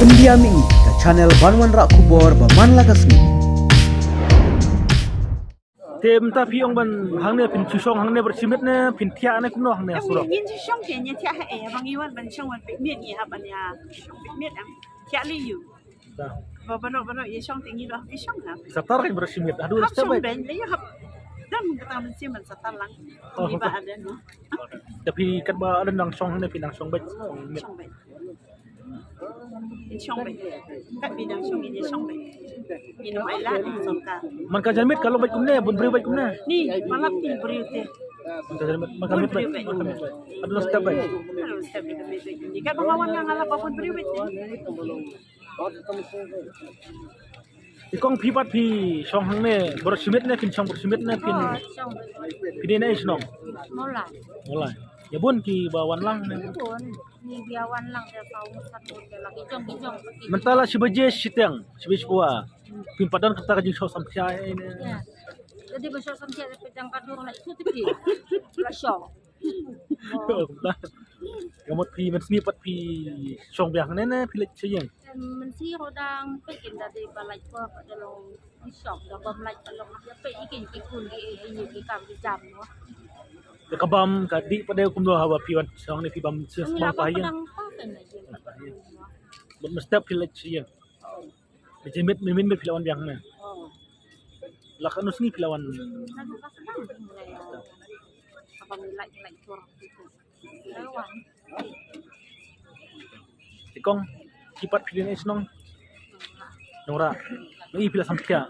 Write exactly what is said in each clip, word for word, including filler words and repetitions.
India Mini, ka channel ban wanrah khubor ba man la ka sngi. Te mynta phi ong ban hangne phin shu shong hangne baroh shi miet ne phin thiah ne kumno hangne ha surok? Ngin shu shong te ngi thiah ha, eh, ba ngi wan ban shong wan peit miet ngi hap ban ïa shong peit miet am. Thiah lei ïa u. Ba baroh baroh ïa shong te ngi doh ïa shong ha. Sa tar kan baroh shi miet. Haduh hap step shong beit. Beit lei ïa hap. Dan kata mynsiem ban sa tar lang. Oh, ngi ba aden. Te phi katba aden dang shong hangne phi dang shong beit. Shong beit. Ïa shong beit. Kat phi dang shong ïa shong beit. Ïa nong ai la ïa song ka. Man ka janmiet ka long beit kumne, bun briew beit kumne. Ni, palat ki briew te. Man ka janmiet, man ka miet beit. Man ka miet beit. Aduh step beit. Aduh step beit. Ni kat ba nga wan nga la ba bun briew beit. I kong phi pat phi shong hangne baroh shi miet ne phin shong baroh shi miet ne phin. Oh, shong. Phi dei na i shnong? Mawlai. Mawlai. Ïa bun ki ba wan lang ne. Bun. Ni ba wan lang te saw ngut san ngut te la ki jong ki jong ki. Mynta la shi baje shiteng, shi baje shiphew. Phin pat don kata ka jingshoh samthiah ïa ne. Ïa. Jadi ba shoh samthiah te phi dang ka dur la shu te phi. La shoh. Ka mut phi mynsngi pat phi shong biang ne ne phi leit sha ïing. Mynsngi ruh dang peit kin da dei ba lait ko pat da long shong da bym lait pat long ïa peit ïa ki ki khun ki ïa ki kam ki jam mo. Ïa ka bam ka dih pat da kumno haba phi wan shong ne phi bam sha sbang pa ïing. Mut mestep phi leit sha ïing. Phi jemit mimin phi la wan biang ne. La ka nu sngi phi la wan. Te kong, ki pat phi dei na i shnong? Nongrah. Ngi phi la samthiah.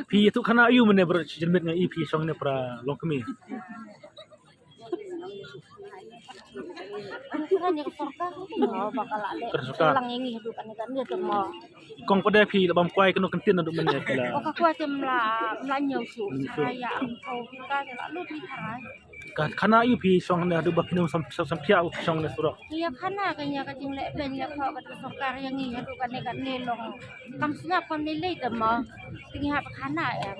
Phi tu khana ayu mane baroh shi janmiet ngi phi shong ne para longkmie. Ka sorkar. Ka sorkar. Kong pat de phi la bam kwai kano kyntien naduh mynne phi la. O ka kwai te mla, mla ñiew shuh. Ïa, ko ka te la lut ni tharai. Ka khana ayu phi shong ne haduh ba phi nang sam, sam, samthiah phi shong ne surok. Ïa khana ka ïa ka jingleh beiñ leh khoh ka sorkar ïa ngi haduh kane kane long. Kam sngap kam lei lei te mo. Te ngi hap khana ïa.